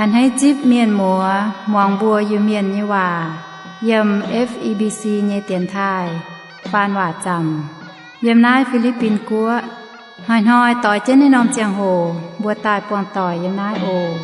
A'hneiv zipv mienh muoz muangx mbuo Iu-Mienh nyei waac yiem F E B C nyei dienx taaih faan waac zaamc yiem naaiv Fi^li^bin Guoqv. Hnoi-hnoi doix jienv naaiv norm ziangh hoc mbuo daaih buangh doic yiem naaiv oc.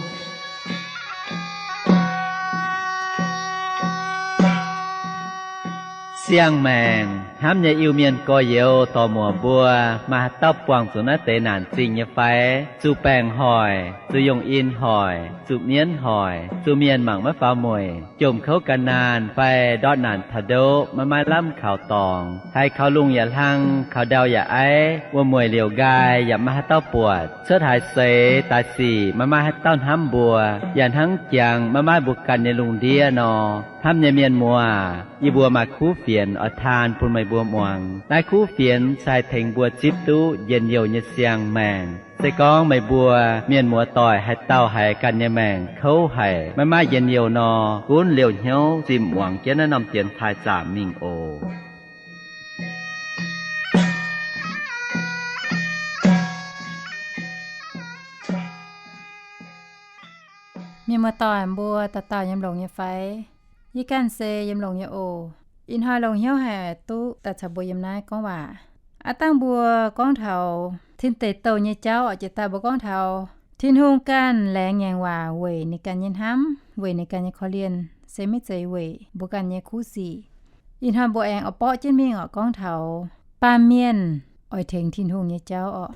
Siang-maengc hnamv nyei Iu-Mienh gorx-youz dorc-muoc mbuo, maaih haaix dauh buangh zuqc naaiv deix naanc zingh nyei fai? Zuqc baengc hoic, zuqc yongh in hoic, zuqc mienv hoic, zuqc mienh mangc maiv faaux mueic, jomc kouv gan naanh fai ndortv naanc taux ndoqv maiv maaih lamh kaux dorngx, haiz kaux lungh yaac hlang, kaux ndau yaac aiv, wuom-mueic liouc nqaai yaac maiv maaih haaix dauh buatc, cuotv haaix seix daaih sic maiv maaih haaix dauh hnamv mbuo, yaac hnangv jangx maiv maaih mbuo ganh nyei lungh ndiev nor. Hnamv nyei mienh muoz, yie mbuo maaih kuv fienx oix taan bun meih mbuo muangx. Naaiv kuv fienx se haih tengx mbuo zipv duqv njien-youh nyei siang-maengc. Se gorngv meih mbuo mienh muoz doic haaix dauh haiz ganh nyei maengc kouv haic, maiv maaih njien-youh nor, gunv liouh hnyouv zimh muangx jienv naaiv norm dienx taaih zaamc mingh oc. Mienh muoz doic mbuo dauh dauh yiem longx nyei fai? Yie ganh se yiem longx nyei oc. Ih hnoi longx hnyouv haic duqv daaih caux mbuo yiem naaiv gorngv waac. Aav dangh mbuo gorngv taux tin deic douh nyei jauv oc, jiex daaih mbuo gorngv taux Tin-Hungh ganh laengz ngaengc waac weic ninh ganh nyei hnamv, weic ninh ganh nyei korv-lienh, se maiv zeiz weic mbuo ganh nyei kuv sic. Ih hnoi mbuo aengx oix borqv jienv mingh oc, gorngv taux baamh mienh oix tengx Tin-Hungh nyei jauv oc.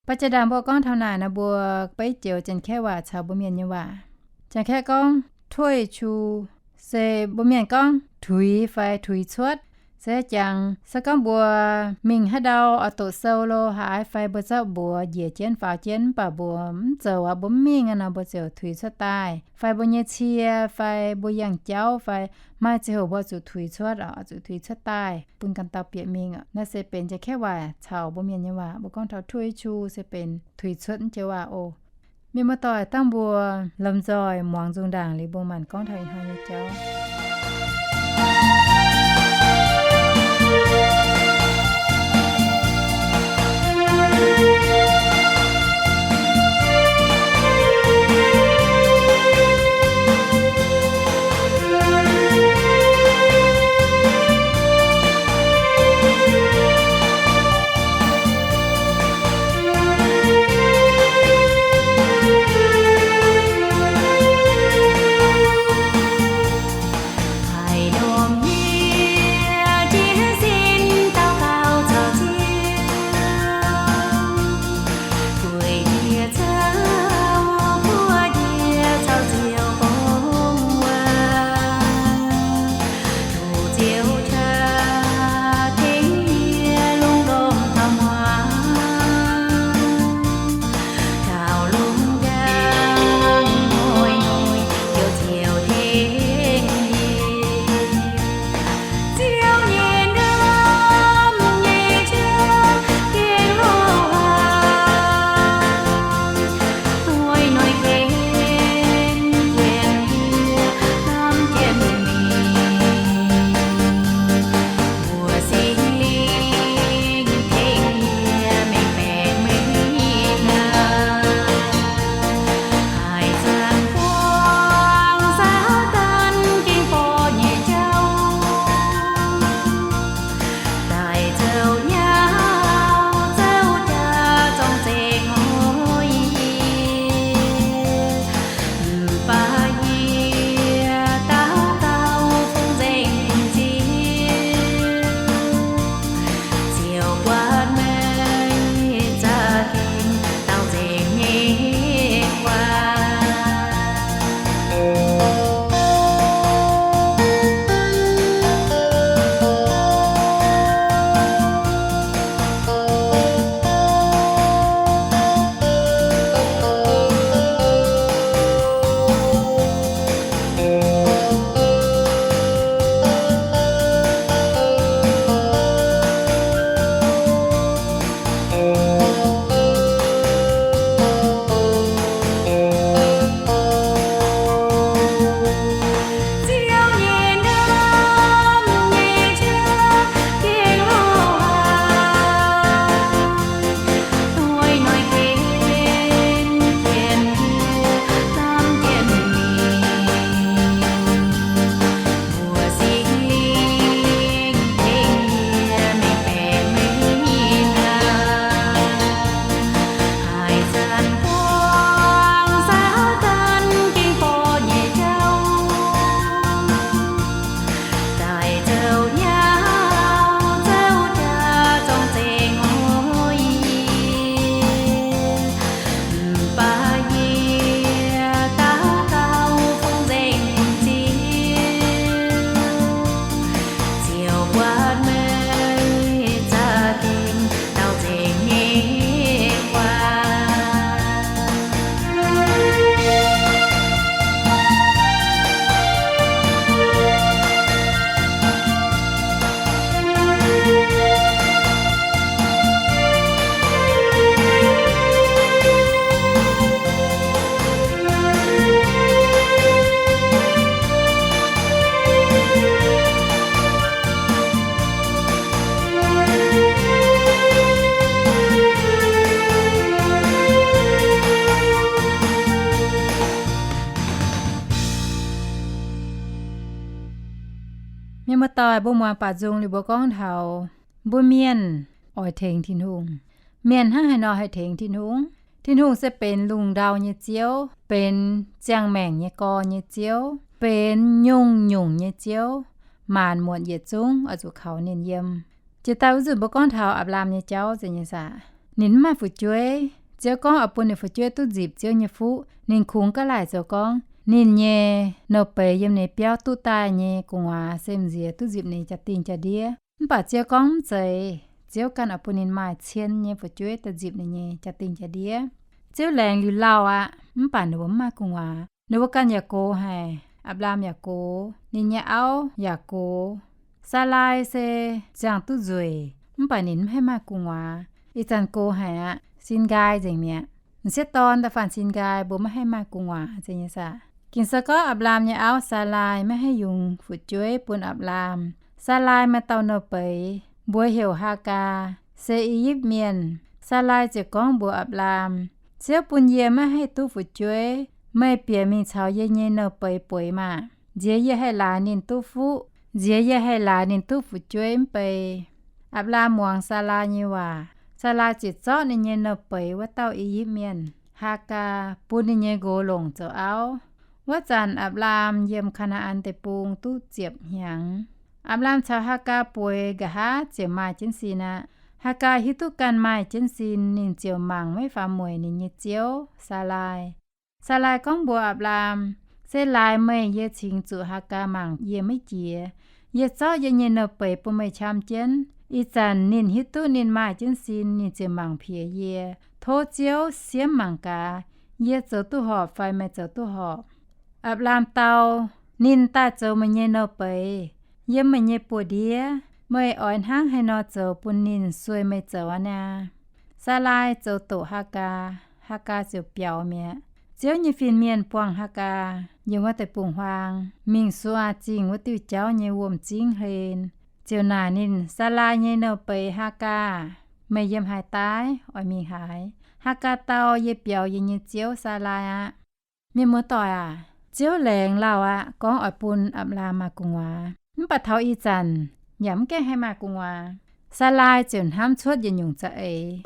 Baac jiex ndaangc mbuo gorngv taux naaic nor, mbuo beiv joux Janx-Kaeqv waac caux mbuo Mienh nyei waac. Janx-Kaeqv gorngv 退出, se mbuo Mienh gorngv tuix fai tuix cuotv. Se jangx se gorngv mbuo mingh haaix ndau oix doqc sou lo haaix fai mbuo zorqv mbuox njiec jienv faaux jienv mv baac mbuo mv zoux aqv, mbuo mv mingh aqv nor, mbuo ziouc tuix cuotv daaih. Fai mbuo nyei cie fai mbuo yangh jauv fai maaih ziangh hoc mbuo zuqc tuix cuotv oc, zuqc tuix cuotv daaih bun ganh dauh bieqc mingh oc. Naaiv se benx Janx-Kaeqv waac caux mbuo Mienh nyei waac, mbuo gorngv taux 退出 se benx tuix cuotv naaiv joux waac oc. Mienh muoz-doic, dangh mbuo lomh nzoih muangx nzung ndaangc liuz mbuo maanc gorngv taux ih hnoi nyei jauv. Haiz ndorm nyei Mienh muoz-doic, mbuo muangx baac nzung liuz mbuo gorngv taux mbuo mienh oix tengx Tin-Hungh. Mienh hnangv haaix nor haih tengx Tin-Hungh? Tin-Hungh se benx lungh ndau nyei Ziouv, benx ziangh maengc nyei gorn nyei Ziouv, benx nyungc-nyungc nyei Ziouv. Maanc muotc yietc zungv oix zuqc kaux ninh yiem. Jiex daaih wuov nzunc mbuo gorngv taux Apc^laam nyei jauv zeiz nyei saah? Ninh mv maaih fu'jueiv. Ziouv gorngv oix bun ninh fu'jueiv duqv nzipc Ziouv nyei fuqv. Ninh kungx ga'laaic zoux gorngv ninh nyei nouh beiz yiem ninh biauv duqv daaih nyei gu'nguaaz se m'nziex duqv nzipc ninh jaa-dingh jaa-ndiev. Mv baac Ziouv gorngv mv zeiz. Ziouv ganh oix bun ninh maaih cien nyei fu'jueiv daaih nzipc ninh nyei jaa-dingh jaa-ndiev. Ziouv laengz liuz lauh aqv, mv baac ninh mbuo mv maaih gu'nguaaz. Ninh mbuo ganh yaac gox haic. Apc^laam yaac gox, ninh nyei auv yaac gox. Saalaai se ziangh duqv nzueic, mv baac ninh mv haih maaih gu'nguaaz. Ih zanc gox haic aqv, sin nqaai nzengc mi'aqv. M'sieqv dorn da'faanh sin nqaai, mbuo maiv haih maaih gu'nguaaz zeiz nyei saah? Ging-Sou gorngv Apc^laam nyei auv Saalaai maiv haih yungz fu'jueiv bun Apc^laam. Saalaai maaih dauh nouh beiz, mbuox heuc Haagaa, se I^yipv Mienh. Saalaai ziouc gorngv mbuox Apc^laam, Ziouv bun yie maiv haih duqv fu'jueiv. Meih bieqc mingh caux yie nyei nouh beiz bueix maah! Nziex yie haih laaix ninh duqv fuqv. Nziex yie haih laaix ninh duqv fu'jueiv mv bei. Apc^laam muangx Saalaai nyei waac. Saalaai ziouc zorqv ninh nyei nouh beiz wuov dauh I^yipv Mienh, Haagaa, bun ninh nyei nqox longc zoux auv. Wuov zanc Apc^laam yiem Kaa^naa^an Deic-Bung duqv ziepc hnyangx. Apc^laam caux Haagaa bueix nqa'haav ziouc maaih jienv sin aqv. Haagaa hiuv duqv ganh maaih jienv sin, ninh ziouc mangc maiv faaux mueic ninh nyei ziouv, Saalaai. Saalaai gorngv mbuox Apc^laam, Se laaix meih yie cingx zuqc Haagaa mangc yie maiv jiex. Yie zorqv yie nyei nouh beiz bun meih qam jienv. Ih zanc ninh hiuv duqv ninh maaih jienv sin, ninh ziouc mangc piex yie. Tov Ziouv siemv mangc gaax, yie zoux duqv horpc fai meih zoux duqv horpc. Apc^laam dau, Ninh daaih zoux meih nyei nouh beiz. Yiem meih nyei buoz-ndiev, meih oix hnangv haaix nor zoux bun ninh sueih meih zoux aqv niaa? Saalaai zoux doqc Haagaa, Haagaa ziouc biaux mi'aqv. Ziouv nyei fin-mienh buangh Haagaa yiem wuov deic-bung-huaang mingh Sua Zingh wuov diuh jauv nyei wuom-zingv hlen, ziouc naaic ninh, Saalaai nyei nouh beiz Haagaa, meih yiem haaix daaih? Oix mingh haaix? Haagaa dau, Yie biaux yie nyei ziouv, Saalaai, aqv. Mienh muoz-doic aac, Ziouv laengz lauh aqv, gorngv oix bun Apc^laam maaih gu'nguaaz. Mv baac taux ih zanc yaac mv gaengh haih maaih gu'nguaaz. Saalaai ziouc hnamv cuotv yietc nyungc za'eix.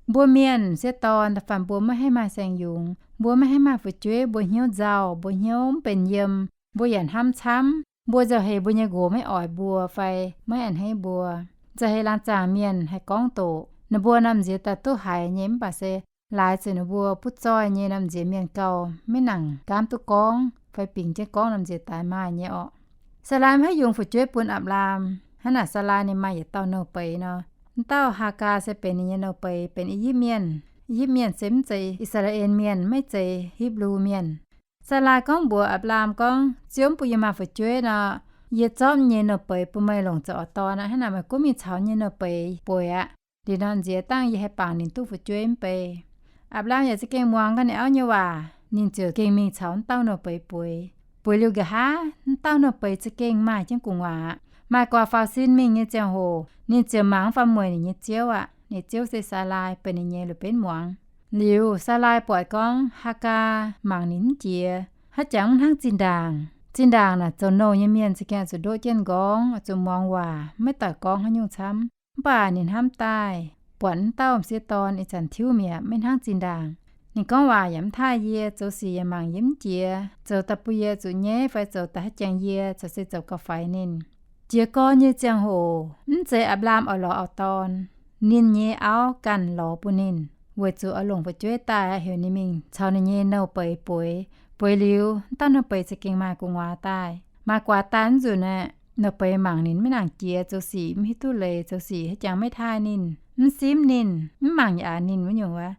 Mbuo mienh m'sieqv dorn da'faanh mbuo maiv haih maaih saeng-yungz, mbuo maiv haih maaih fu'jueiv, mbuo hnyouv nzauh, mbuo hnyouv mv benx yiem, mbuo yaac hnamv camv. Mbuo nzauh heix mbuo nyei nqox maiv oix mbuo fai maiv a'hneiv mbuo. Nzauh heix laangz zaangc mienh haih gorngv doqc, Naaiv mbuo normh nziex daaih duqv haiz nyei, mv baac se laaix zuqc ninh mbuo butv zoih nyei normh nziex mienh gauh maiv nangc gaamv duqv gorngv fai bingx jienv gorngv normh nziex daaih maaih nyei orqc. Saalaai maiv haih yungz fu'jueiv bun Apc^laam. Hnangv naaic Saalaai ninh maaih yietc dauh nouh beiz nor. M'dauh Haagaa se benx ninh nyei nouh beiz, benx I^yipv Mienh. I^yipv Mienh se mv zeiz I^saa^laa^en Mienh, maiv zeiz Hipv^lu Mienh. Saalaai gorngv mbuox Apc^laam gorngv, Ziouv mv bun yie maaih fu'jueiv nor, yie zorqv yie nyei nouh beiz bun meih longc zoux auv-dorn aqv. Hnangv naaic meih gunv mingh caux yie nyei nouh beiz bueix aqv. Liuz nor nziex dangh yie haih bangc ninh duqv fu'jueiv mv bei. Apc^laam yaac za'gengh muangx ganh ninh auv nyei waac, ninh ziouc gengh mingh caux m'dauh nouh beiz bueix. Bueix liuz nqa'haav, m'dauh nouh beiz za'gengh maaih jienv gu'nguaaz aqv. Maaih guaax faaux sin mingh nyei ziangh hoc, ninh ziouc mangc mv faaux mueic ninh nyei ziouv aqv. Ninh ziouv se Saalaai, benx ninh nyei la'benv muangx. Liuz Saalaai buatc gorngv Haagaa mangc ninh mv jiex, haaix jangx mv hnangv zinh ndaangc. Zinh ndaangc naaic zoux nouh nyei mienh za'gengh zuqc ndoqv jienv m'nqorngv, zuqc muangx waac, maiv doic gorngv haaix nyungc camv. Mv baac ninh hnamv daaih, buatc m'dauh m'sieqv dorn ih zanc tiuv mi'aqv, maiv hnangv zinh ndaangc. Ninh gorngv waac yaac mv taaih yie, zoux sic yaac mangc yie mv jiex, zoux daaih bun yie zuqc nyaiv fai zoux daaih haaix jangx yie caux se zoux gauh faix ninh. Jiez gorn nyei ziangh hoc mv zeiz Apc^laam oix lorz auv-dorn. Ninh nyei auv ganh lorz bun ninh, weic zuqc oix longc fu'jueiv daaih heuc ninh mingh caux ninh nyei nouh beiz bueix. Bueix liuz, m'dauh nouh beiz za'gengh maaih gu'nguaaz daaih. Maaih guaax daaih mv nzunc aeqv, nouh beiz mangc ninh maiv nangc jiex, zoux sic mv hiuv duqv leiz, zoux sic haaix jangx maiv taaih ninh, mv simv ninh, mv mangc yaac ninh wuov nyungc wuov.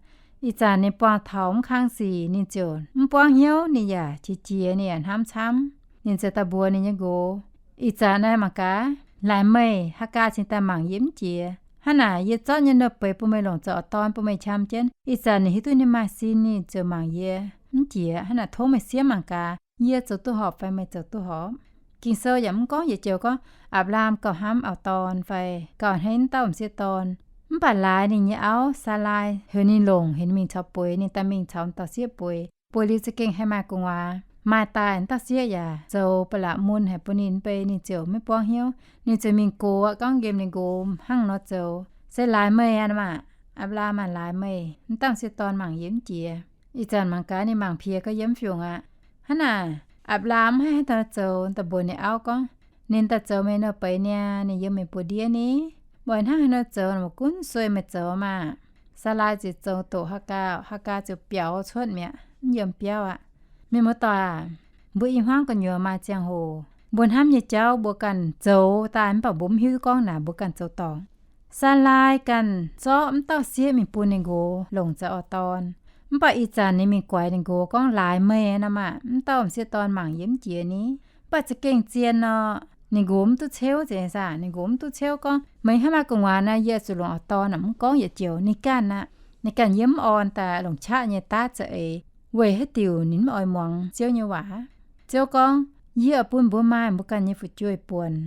Ih zanc ninh buangh taux mv kang sic, ninh ziouc mv buangv hnyouv, ninh yaac qiex jiez, ninh yaac hnamv camv. Ninh ziouc daaih mbuox ninh nyei nqox, Ih zanc naaiv mangc gaax, laaix meih Haagaa cingx daaih mangc yie mv jiex. Hnangv naaic yie zorqv nyei nouh beiz bun meih longc zoux auv-dorn bun meih qam jienv. Ih zanc ninh hiuv duqv ninh maaih sin, ninh ziouc mangc yie mv jiex. Hnangv naaic tov meih siemv mangc gaax, yie zoux duqv horpc fai meih zoux duqv horpc. Ging-Sou yaac mv gorngv yietc joux gorngv Apc^laam gauh hnamv auv-dorn fai gauh hneiv m'dauh m'sieqv dorn. Mv baac laaix ninh nyei auv Saalaai heuc ninh longc, heuc ninh mingh caux bueix, ninh daaih mingh caux m'dauh sieqv bueix. Bueix liuz za'gengh haih maaih gu'nguaaz. maaih daaih, dauh sieqv yaac zoux ba'laqc mun haic bun ninh, mv bei ninh ziouc maiv buangv hnyouv. Ninh ziouc mingh gox aqv, gorngv nqemh ninh nqox hnangv nor zoux, se laaix meih aqv maah. Apc^laam aah, laaix meih, mv dangh m'sieqv dorn mangc yie mv jiex. Ih zanc mangc gaax ninh mangc piex gau yiem mv fiungc aqv. Hnangv naaic, Apc^laam mv haih haaix dauh zoux, daaih mbuox ninh auv gorngv, ninh daaih zoux meih nouh beiz niaa, ninh yiem meih buoz-ndiev ni. Meih hnangv haaix nor zoux, meih gunv sueih meih zoux maah. Saalaai ziouc zoux doqc Haagaa, Haagaa ziouc biaux cuotv mi'aqv, mv yiem biauv aqv. Mienh muoz-doic aac, mbuo i hmuangv gu'nyuoz maaih ziangh hoc mbuo hnamv nyei jauv mbuo ganh zoux daaih mv baac mbuo mv hiuv duqv gorngv naaic mbuo ganh zoux dorngc. Saalaai ganh zorqv mv dauh sieqv mingh bun ninh nqox longc zoux auv-dorn. Mv baac ih zanc ninh mingh guaix ninh nqox gorngv, laaix meih nor maah, mv dauh m'sieqv dorn mangc yie mv jiex ni. Mv baac za'gengh zien nor, ninh nqox mv duqv ceuv nzengc saah. Ninh nqox mv duqv ceuv gorngv, meih hnangv maaih gu'nguaaz naaic yie zuqc longc auv-dorn, mv gorngv yietc joux. Ninh ganh aqv, ninh ganh yiem mv orn daaih longc qaqv nyei daav za'eix. Weic haaix diuc ninh mv oix muangx Ziouv nyei waac? Ziouv gorngv, yie oix bun mbuo maaih mbuo ganh nyei fu'jueiv buonc.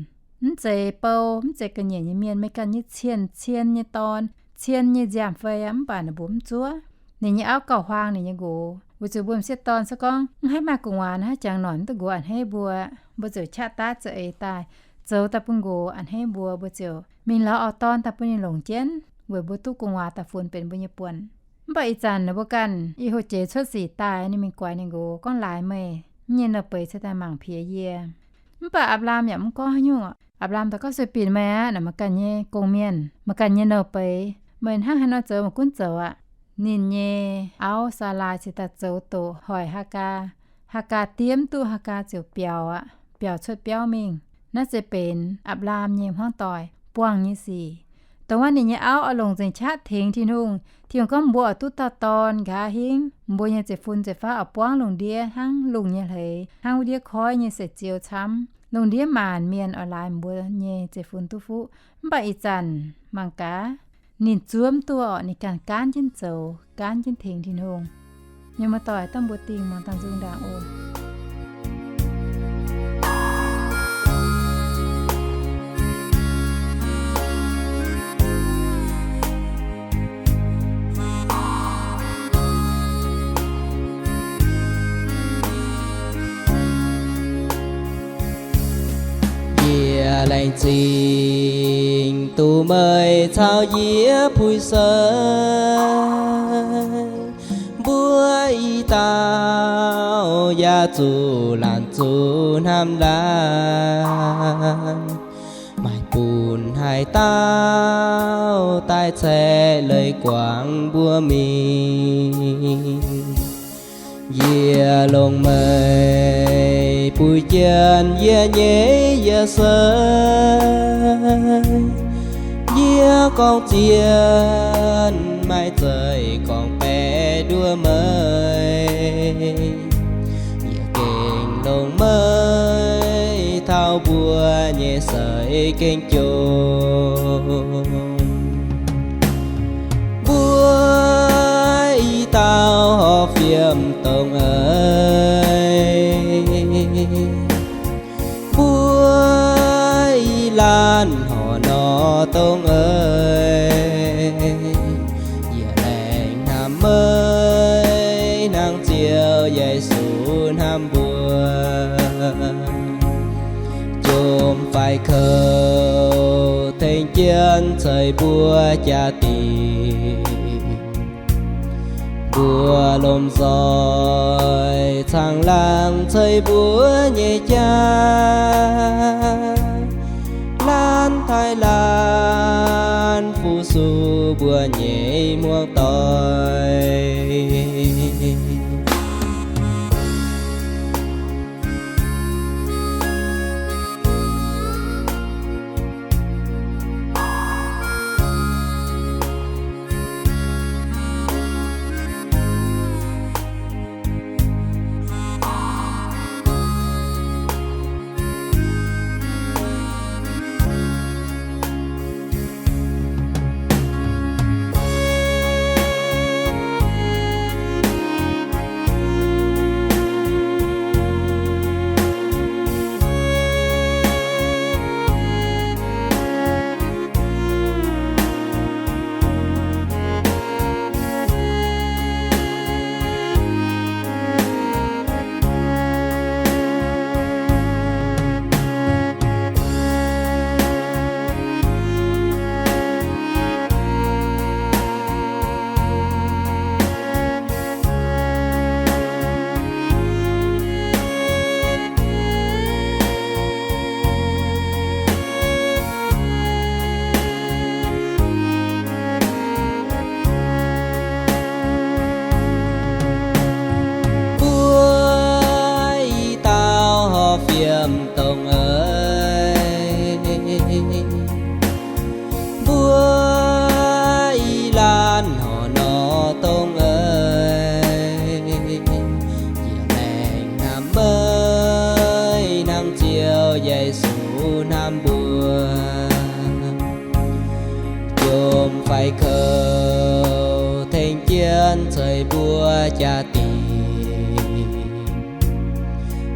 Mv zeiz bou, mv zeiz ga'nyiec nyei mienh, meih ganh nyei cien-cien nyei dorn, cien nyei nziaamv-fei aqv, mv baac ninh mbuo mv zuov. Ninh nyei auv gauh huaang ninh nyei nqox, weic zuqc mbuo m'sieqv dorn se gorngv mv haih maaih gu'nguaaz, haaix jangx noic mv duqv nqox a'hneiv mbuo. Mbuo ziouc qaqv daav za'eix daaih, zoux daaih bun nqox a'hneiv mbuo. Mbuo ziouc mingh lorz auv-dorn daaih bun ninh longc jienv, weic mbuo duqv gu'nguaaz daaih funx benx mbuo nyei buonc. Mv baac ih zanc ninh mbuo ganh i houv jeiz cuotv sic daaih, ninh mingh guaix ninh nqox gorngv, laaix meih nyei nouh beiz cingx daaih mangc piex yie. Mv baac Apc^laam yaac mv gorngv haaix nyungc. Apc^laam daaih gorngv, sueih binc meih aqv, naaic maaih ganh nyei gong-mienh, maaih ganh nyei nouh beiz, meih hnangv haaix nor zoux meih gunv zoux aqv. Ninh nyei auv Saalaai cingx daaih zoux doqc hoic Haagaa. Haagaa diev mv duqv, Haagaa ziouc biaux aqv, biaux cuotv biauv mingh. Naaiv se benx Apc^laam nyei hmuangv doic buangh nyei sic. Dongh wuov ninh nyei auv oix longc nzengc qaqv tengx Tin-Hungh. Tin-Hungh gorngv, mbuo oix duqv dauh dorn nqa'haav hingv, mbuo nyei zeiv-fun zeiv-faqv oix buangv lungh ndiev hnangv lungh nyei hleix, hnangv wuov ndiev koiv nyei seix ziou camv. Lungh ndiev maanc mienh oix laaix mbuo nyei zeiv-fun duqv fuqv. Mv baac ih zanc mangc gaax, ninh zuov mv duqv orqc, ninh ganh gaanv jienv zoux, gaanv jienv tengx Tin-Hungh. Mienh muoz-doic, dangh mbuo dingh muangx dangh nzung ndaangc oc. Yie laengz zingh duqv meih caux yie puix seix. Mbuo i dauh yaac zuqc laanh zuqc hnamv laanh, maaih bun haaix dauh daaih caeqv leiz guangc mbuo mingh. Yie longx meih buix jienv yie nyei yie seix. Yie gorngv zien maiv zeiz gorngv baeqc nduov meih. Yie gengh longx meih taux mbuo nyei seix gengh jomc. Mbuo i dauh horpc fiem dongh eix, mbuo i laanh horpc nor dongh eix. Yie laengz hnamv meih hnangv Ziouv Yesu hnamv mbuo. Jomc faix kouv tengx jienv ceix mbuo jaa-dingc. Mbuo lomh nzoih caangh laangh ceix mbuo nyei jaa, laanh taaih laanh fu-sux mbuo nyei hmuangv doic. Yesu hnamv mbuo. Jomc fai kouv, tengx jienv ceix mbuo jaa-dingc.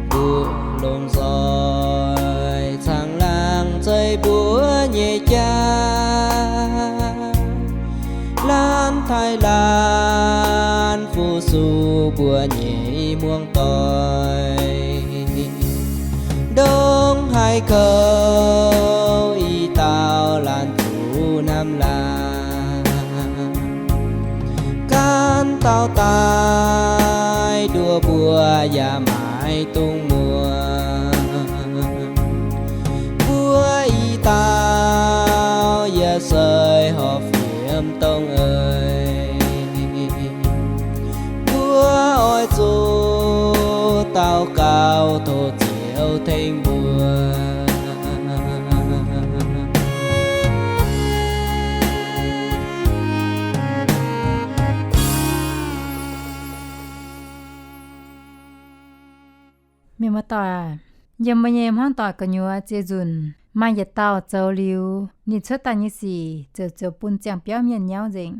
Mbuo longc nzoih caangh laangh zeiv mbuo nyei jaa, laanh taaih laanh fu-sux mbuo nyei muangx doic. Ndongc haaix kouv, i dauh laanh zuqc hnamv laanh. Gaanv dauh daaih nduov mbuo yaac maiv dungx muoz. Mbuo i dauh yaac seix horpc fiem dongh eix. Mbuo oix zuqc daux gaux tov Ziouv tengx mbuo. Mienh muoz-doic, yiem mbuo nyei hmuangv doic gu'nyuoz ziex nzunc maaih yietc dauh zoux liuz ninh cuotv daaih nyei sic ziouc, ziouc bun ziangh biauv mienh nyauv nzengc.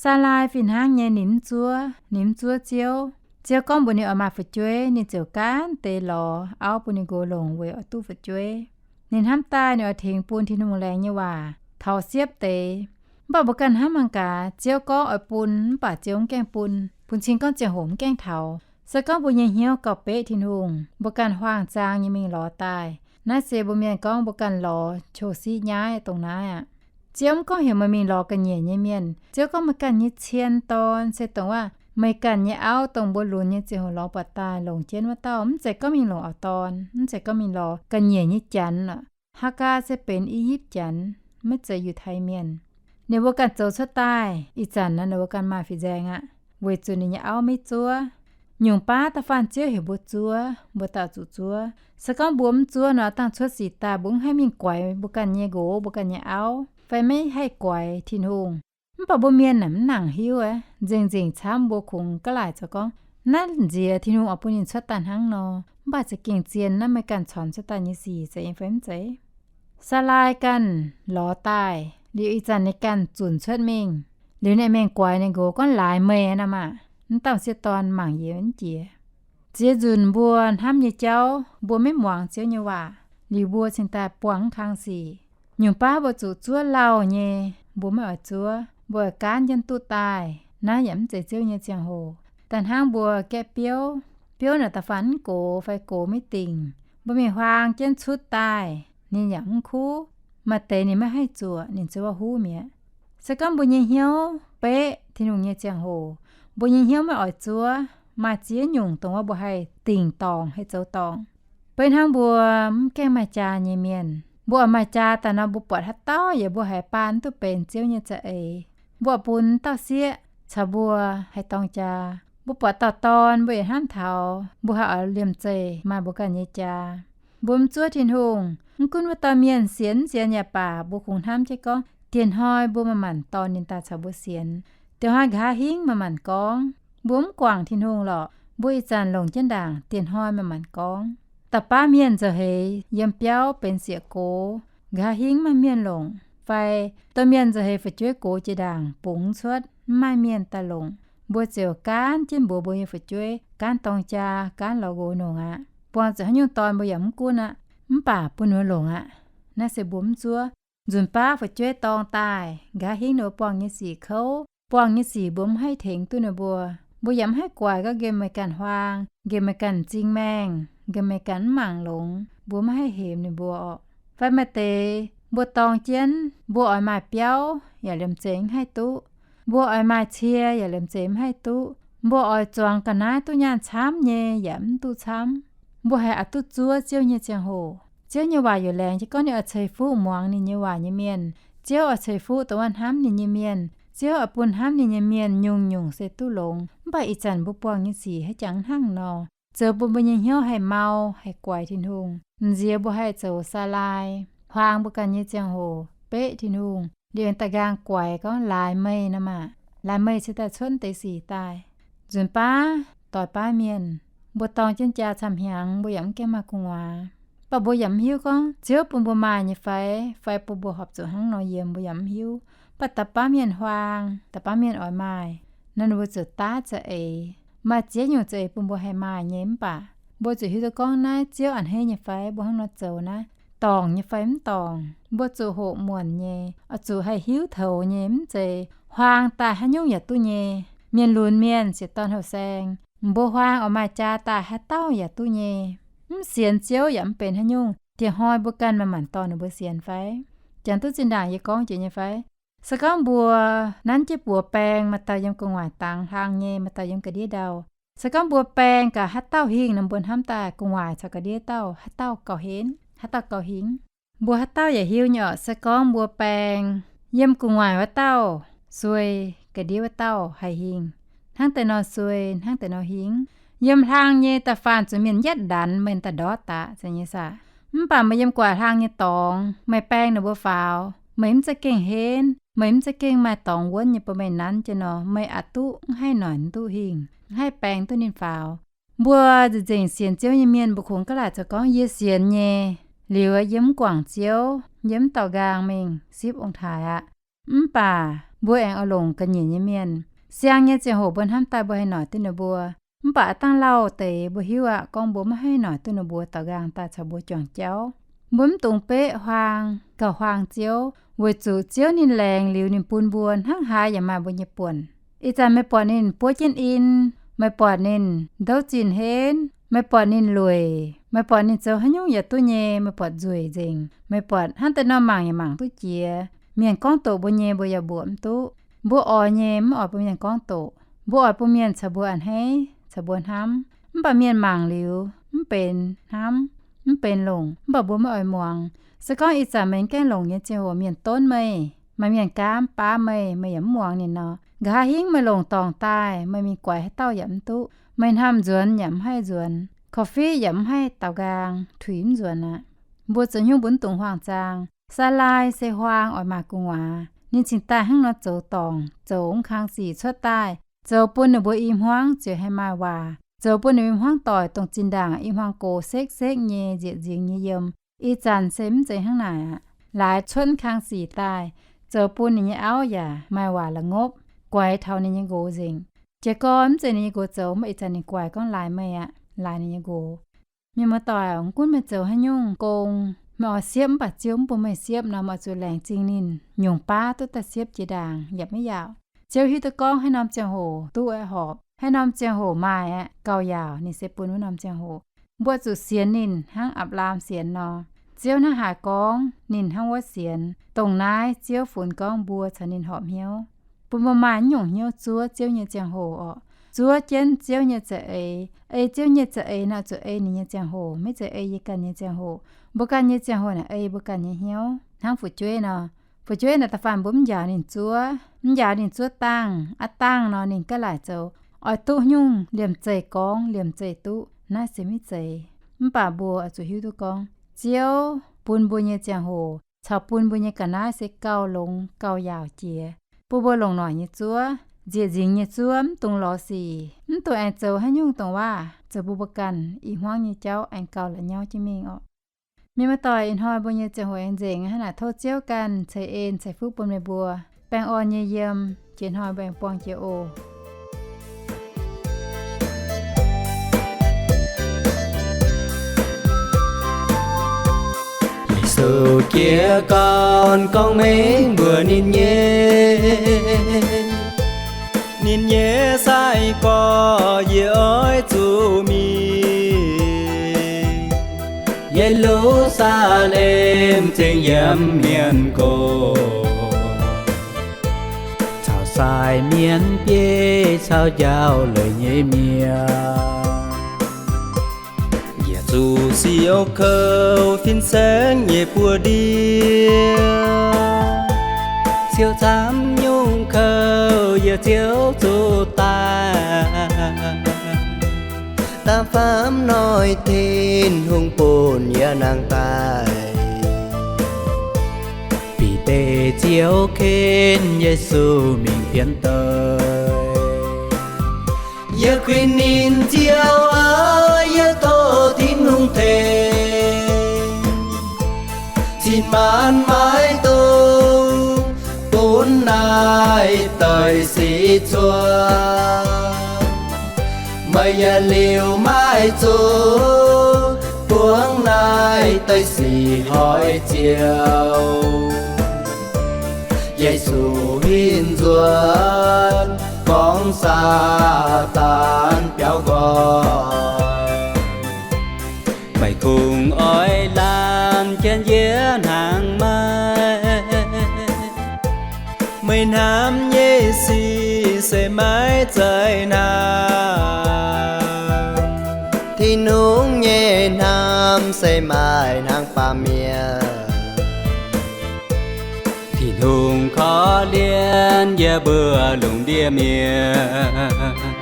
Saalaai fih hnangv nyei ninh mv zuov, ninh mv zuov Ziouv. Ziouv gorngv mbuox ninh oix maaih fu'jueiv, ninh ziouc gaanv deix lorz auv bun ninh nqox longc weic oix duqv fu'jueiv. Ninh hnamv daaih ninh oix tengx bun Tin-Hungh laengz nyei waac taux siepv deix. Mv baac mbuo ganh hnamv mangc gaax, Ziouv gorngv oix bun mv baac Ziouv mv gaengh bun, bun cing gorngv ziangh hoc mv gaengh taux. Se gorngv mbuo nyei hnyouv gauh beqv Tin-Hungh, mbuo ganh huaang-zaang nyei mingh lorz daaih. Naaiv se mbuo mienh gorngv mbuo ganh lorz qo siqv nyaiv dongh naaiv aqv. Ziouv mv gorngv heuc meih mingh lorz ga'nyiec nyei mienh. Ziouv gorngv meih ganh nyei cien dorn se dongh waac meih ganh nyei auv dongh mbuo lunx nyei ziangh hoc lorz buatc daaih longc jienv wuov dauh. Mv zeiz gorngv mingh longc auv-dorn, mv zeiz gorngv mingh lorz ga'nyiec nyei janx aqv. Haagaa se benx I^yipv janx, maiv zeiz Yiutai Mienh. Ninh mbuo ganh zoux cuotv daaih ih zanc naaiv ninh mbuo ganh maaih fin-nzaeng aqv, weic zuqc ninh nyei auv maiv zuov. Nyungc baav da'faanh Ziouv heuc mbuo zuov, mbuo dauh zuqc zuov. Se gorngv mbuo mv zuov nor, dangh cuotv sic daaih mbuo mv haih mingh guaix mbuo ganh nyei nqox, mbuo ganh nyei auv, fai maiv haih guaix Tin-Hungh. Mv baac mbuo mienh naaic mv nangc hiuv aqv. Nzengc-nzengc camv mbuo kungx ga'laaic zoux gorngv, naaiv nziex Tin-Hungh oix bun ninh cuotv daaih hnangv nor. Mv baac za'gengh zien naaiv meih ganh caux cuotv daaih nyei sic zeiz nyei fai mv zeiz? Saalaai ganh lorz daaih liuz ih zanc ninh ganh zunc cuotv mingh. Liuz ninh mingh guaix ninh nqox gorngv, laaix meih nor maah! Mv dauh sieqv dorn mangc yie mv jiex. Ziex nzunc mbuo hnamv nyei jauv mbuo maiv muangx Ziouv nyei waac, liuz mbuo cingx daaih buangh mv kang sic. Nyungc baav mbuo zuqc zuov lauh nyei, mbuo maiv oix zuov, mbuo oix gaanv jienv duqv daaih. Naaiv yaac mv zeiz Ziouv nyei ziangh hoc. Da'hnangv mbuo gaeqv biouv, biouv naaic da'faanh mv gox fai gox maiv dingc, mbuo mingh huaang jienv cutv daaih, ninh yaac mv kuv. Maaih deix ninh maiv haih zuoqc, ninh ziouc huv mi'aqv. Se gorngv mbuo nyei hnyouv beqv Tin-Hungh nyei ziangh hoc, mbuo nyei hnyouv maiv oix zuov, maaih ziex nyungc dongh wuov mbuo haih dingc dorngc, haih zoux dorngc. Beiv hnangv mbuo mv gaengh maaih jaa nyei mienh, mbuo oix maaih jaa daaih nor, mbuo buatc haaix dauh yaac mbuo haiz baan mv duqv benx Ziouv nyei za'eix. Mbuo oix bun dauh sieqv caux mbuo haih dorng jaa. Mbuo buatc dauh dorn, mbuo yietc hnamv taux mbuo haih oix liemh zeih maaih mbuo ganh nyei jaa. Mbuo mv zuov Tin-Hungh, mv gunv wuov dauh mienh sienx mv sienx yaac baac, mbuo kungx hnamv jienv gorngv, dieh hnoi mbuo manc-manc dorh ninh daaih caux mbuo sienx. Dieh hnoi nqa'haav hingv manc-manc gorngv. Mbuo mv guangc Tin-Hungh lorqc, mbuo ih zanc longc jienv ndaangc, dieh hnoi manc-manc gorngv. Da'baav mienh nzauh heix yiem biauv benx sieqv gox, nqa'haav hingv maaih mienh longc, fai domh mienh nzauh heix fu'jueiv gox jiex ndaangc bungx cuotv, mv maaih mienh daaih longc, mbuo ziouc gaanv jienv mbuox mbuo nyei fu'jueiv gaanv dorng jaa, gaanv lorz nqox nongc aqv. Buangh zuqc haaix nyungc dorn mbuo yaac mv gunv aqv, mv baac bun ninh mbuo longc aqv. Naaiv se mbuo mv zuov. Nzunc baav fu'jueiv dorng daaih, nqa'haav hingv ninh mbuo buangh nyei sic kouv, buangh nyei sic mbuo mv haih tengx duqv ninh mbuo. Mbuo yaac mv haih guaix gorngv nqemh meih ganh huaang, nqemh meih ganh m'zing maengh, nqemh meih ganh mv mangc longx, mbuo mv haih hemx ninh mbuo orqc. Fai maaih deix mbuo dorng jienv, mbuo oix maaih biauv yaac liemh zeih mv haih duqv. Mbuo oix maaih cie yaac liemh zeih mv haih duqv. Mbuo oix zuangx ga'naaiv duqv nyaanh camv nyei yaac mv duqv camv. Mbuo haiz aqc duqv zuov Ziouv nyei ziangh hoc. Ziouv nyei waac yaac laengz jienv gorngv ninh oix ceix fuqv muangx ninh nyei waac nyei mienh. Ziouv oix ceix fuqv dongh wuov hnamv ninh nyei mienh. Ziouv oix bun hnamv ninh nyei mienh nyungc-nyungc se duqv longx. Mv baac ih zanc mbuo buangh nyei sic haaix jangx hnangv nor, zoux bun mbuo nyei hnyouv haih mau, haih guaix Tin-Hungh. M'nziex mbuo haih zoux Saalaai, huaang mbuo ganh nyei ziangh hoc beqv Tin-Hungh, liemh da'nqaang guaix gorngv, laaix meih nor maah! Laaix meih cingx daaih cuotv deix sic daaih. Nzunc baav doix baav mienh, mbuo dorng jienv jaa camv-hnyangx, mbuo yaac mv gaengh maaih gu'nguaaz. Mbuo yaac mv hiuv gorngv Ziouv bun mbuo maaih nyei fai, fai bun mbuo horpc zuqc hnangv nor yiem, mbuo yaac mv hiuv. Mv baac da'faanh mienh huaang, da'faanh mienh oix maaih, naaiv ninh mbuo zuqc daav za'eix. Maaih ziex nyungc za'eix bun mbuo haih maaih nyei, mv baac mbuo zuqc hiuv duqv gorngv naaiv Ziouv a'hneiv nyei fai, mbuo hnangv nor zoux naaiv dorngc nyei fai mv dorngc. Mbuo zuqc hoqc muonc nyei, oix zuqc haih hiuv toux nyei, mv zeiz huaang daaih haaix nyungc yaac duqv nyei. Mienh lunx mienh, sieqv dorn houh saeng, mbuo huaang oix maaih jaa daaih haaix dauh yaac duqv nyei. Mv sienx Ziouv yaac mv benx haaix nyungc. Dieh hnoi mbuo ganh maaih maanc dorh ninh mbuo sienx fai? Jangx duqv zinh ndaangc yie gorngv jiex nyei fai? Se gorngv mbuo nanv jienv buoz baeng, maaih dauh yiem gu'nguaaic dangx hlang nyei, maaih dauh yiem ga'ndiev ndau. Se gorngv mbuo baeng gaax haaix dauh hingh nor, mbuo hnamv daaih gu'nguaaic caux ga'ndiev dauh haaix dauh gauh henv, haaix dauh gauh hingh. Mbuo haaix dauh yaac hiuv nyei orqc, se gorngv mbuo baeng yiem gu'nguaaic wuov dauh suei, ga'ndiev wuov dauh haih hingh. Hnangv deix nor suei, hnangv deix nor hingh. Yiem hlang nyei da'faanh zuqc mienh yietv ndanx meih daaih ndortv daqc, zeiz nyei saah? Mv baac meih yiem gu'nguaaic hlang nyei dorngx, meih baeng ninh mbuo faaux, meih mv za'gengh henv, meih mv za'gengh maaih dorngx wuonv nyei bun meih nanv jienv nor, meih aqc duqv mv haih noic duqv hingh, mv haih baeng duqv ninh faaux. Mbuo nzengc-nzengc sienx Ziouv nyei mienh, mbuo kungx gaav laaic zoux gorngv, yie sienx nyei, liuz yie mv guangc Ziouv, yie mv daaux nqaang mingh sipv ong-taaix aqv. Mv baac mbuo aengx oix longc ga'nyiec nyei mienh. Siang nyei ziangh hoc mbuo hnamv daaih mbuo haih noic duqv ninh mbuo. Mv baac aav dangh lauh deix mbuo hiuv aqv, gorngv mbuo maiv haih noic duqv ninh mbuo daaux nqaang daaih caux mbuo juangc jauv. Mbuo mv dungx beqv huaang gauh huaang Ziouv, weic zuqc Ziouv ninh laengz liuz ninh bun mbuo hnangv haaix yaac maaih mbuo nyei buonc. Ih zanc meih buatc ninh buov jienv in, meih buatc ninh ndouv zinh henv, meih buatc ninh lueic, meih buatc ninh zoux haaix nyungc yaac duqv nyei, meih buatc nzueic nzengc, meih buatc hnangv deix nor mangc yaac mangc duqv jiex. Mienh gorngv doqc mbuo nyei mbuo yaac mbuoqc mv duqv. Mbuo oix nyei mv oix bun mienh gorngv doqc. Mbuo oix bun mienh caux mbuo a'hneiv, caux mbuo hnamv. Mv baac mienh mangc liuz mv benx hnamv, mv benx longc. Mv baac mbuo maiv oix muangx. Se gorngv ih zanc meih gaengh longc nyei ziangh hoc mienh donv meih, maaih mienh gaamv baav meih, meih yaac mv muangx ninh nor, nqa'haav hingv meih longc dorngc daaih, meih mingh guaix haaix dauh yaac mv duqv. Meih hnamv nzuonx yaac mv haih nzuonx, korv-fiqv yaac mv haih daaux nqaang, tuix mv nzuonx aqv. Mbuo zoux haaix nyungc mbuo mv dungx huaang-zaang. Saa-laai se huaang oix maaih gu'nguaaz. Ninh cingx daaih hnangv nor zoux dorngc, zoux mv kang sic cuotv daaih, zoux bun ninh mbuo i hmuangv ziouc haih maaih waac, zoux bun ninh mbuo i hmuangv doic dongh zinh ndaangc i hmuangv gox sekv-sekv nyei, nzieqc-nzingx nyei yiem. Ih zanc se mv zeiz hnangv naaic aqv. Laaix cuotv mv kang sic daaih, zoux bun ninh nyei auv yaac maaih waac la'ngopv, guaix taux ninh nyei nqox nzengc. Jiez gorn mv zeiz ninh nyei nqox zoux, mv baac ih zanc ninh guaix gorngv laaix meih aqv, laaix ninh nyei nqox. Mienh muoz-doic, mv gunv meih zoux haaix nyungc gong, meih oix siepv mv baac Ziouv mv bun meih siepv nor, meih oix zuqc laengz zingh ninh nyungc baav duqv daaih siepv jiex ndaangc yaac maiv yaauc. Ziouv hiuv duqv gorngv haaix norm ziangh hoc duqv aeqv, horpc haaix norm ziangh hoc maaih aeqv, gauh yaauc, ninh se bun wuov norm ziangh hoc. Mbuo zuqc sienx ninh hnangv Apc^laam sienx nor. Ziouv hnangv haaix gorngv, ninh hnangv wuov sienx. Dongh naaiv Ziouv funx gorngv mbuo caux ninh horpc hnyouv, bun mbuo maaih nyungc hnyouv zuov Ziouv nyei ziangh hoc orqc. Zuov jienv Ziouv nyei za'eix. Ei Ziouv nyei za'eix nor, zuqc ei ninh nyei ziangh hoc, maiv zeiz ei yie ganh nyei ziangh hoc. Mbuo ganh nyei ziangh hoc naaic ei mbuo ganh nyei hnyouv. Hnangv fu'jueiv nor, fu'jueiv naaic da'faanh mbuo mv njaaux ninh zuov, mv njaaux ninh zuov dangh, aav dangh nor ninh gaav laaic zoux, oix duqv nyungc liemh zeih gorngv liemh zeih duqv, naaiv se maiv zeiz. Mv baac mbuo oix zuqc hiuv duqv gorngv Ziouv bun mbuo nyei ziangh hoc caux bun mbuo nyei ga'naaiv se gauh longx gauh yaauc jiex, bun mbuo longc noic nyei zuov, nzieqc nzingx nyei zuov, mv dungx lorz sic, mv dungx aengx zoux haaix nyungc dongh waac zoux bun mbuo ganh i hmuangv nyei jauv aengx gauh la'nyauv jienv mingh orqc. Mienh muoz-doic, ih hnoi mbuo nyei ziangh hoc aengx nzengc, hnangv naaic tov Ziouv ganh ceix en ceix fuqv bun meih mbuo, baengh orn nyei yiem. Jiex hnoi mbuo aengx buangh jiex oc. Yesu jiez gorn gorngv mengh mbuox ninh nyei, ninh nyei sai-gorx yie oix zuqc mingh Ye^lu^saa^lem ceng yiem hmien gox, caux sai mienh biei caux njaaux leiz nyei mienh, yaac zuqc siou kouv fin-saeng nyei buoz-ndiev, siou camv nyungc kouv yie ziouc zuqc daaih. Da'faanh hnoi Tin-Hungh bun yie nangh daaih, Bide ziouc ken Yesu mingh pienx douc. Yie kuinx ninh ziouc oix, yie tov Tin-Hungh tengx. Tin-maanc maiv dungx bun naaiv deix sic cuotv. Meih yaac liuz maiv zuqc buangv naaiv deix sic hoic ziouc. Yesu hinc nzuonx gorngv Saadaan biaux nqoi. Meih kungx oix laanh jienv yie hnaangx maiv? Meih hnamv nyei sic se maiv zeiz hnaangx. Tin-Hungh nyei hnamv se maaih hnaangx baamh mienh. Tin-Hungh korv-lienh yie mbuo lungh ndiev mienh.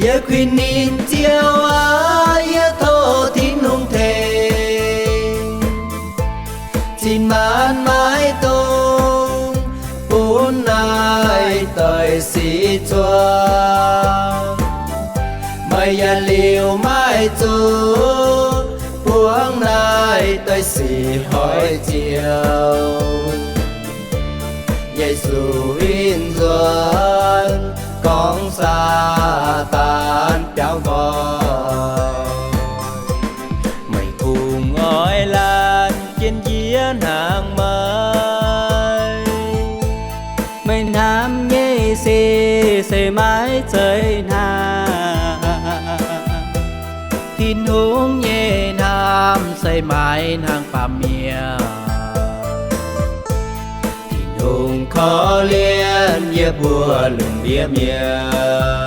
Yie kuinx ninh Ziouv aac, yie tov Tin-Hungh tengx. Zinh maanc maiv dungx bun naaiv deix sic cuotv. Meih yaac liuz maiv zuqc buangv naaiv deix sic hoic ziouc. Yesu hinc nzuonx gorngv Saadaan biaux nqoi. Meih kungx oix laanh jienv yie hnaangx maiv? Meih hnamv nyei sic se maiv zeiz hnaangx. Tin-Hungh nyei hnamv se maaih hnaangx baamh mienh. Tin-Hungh korv-lienh yie mbuo lungh ndiev mienh.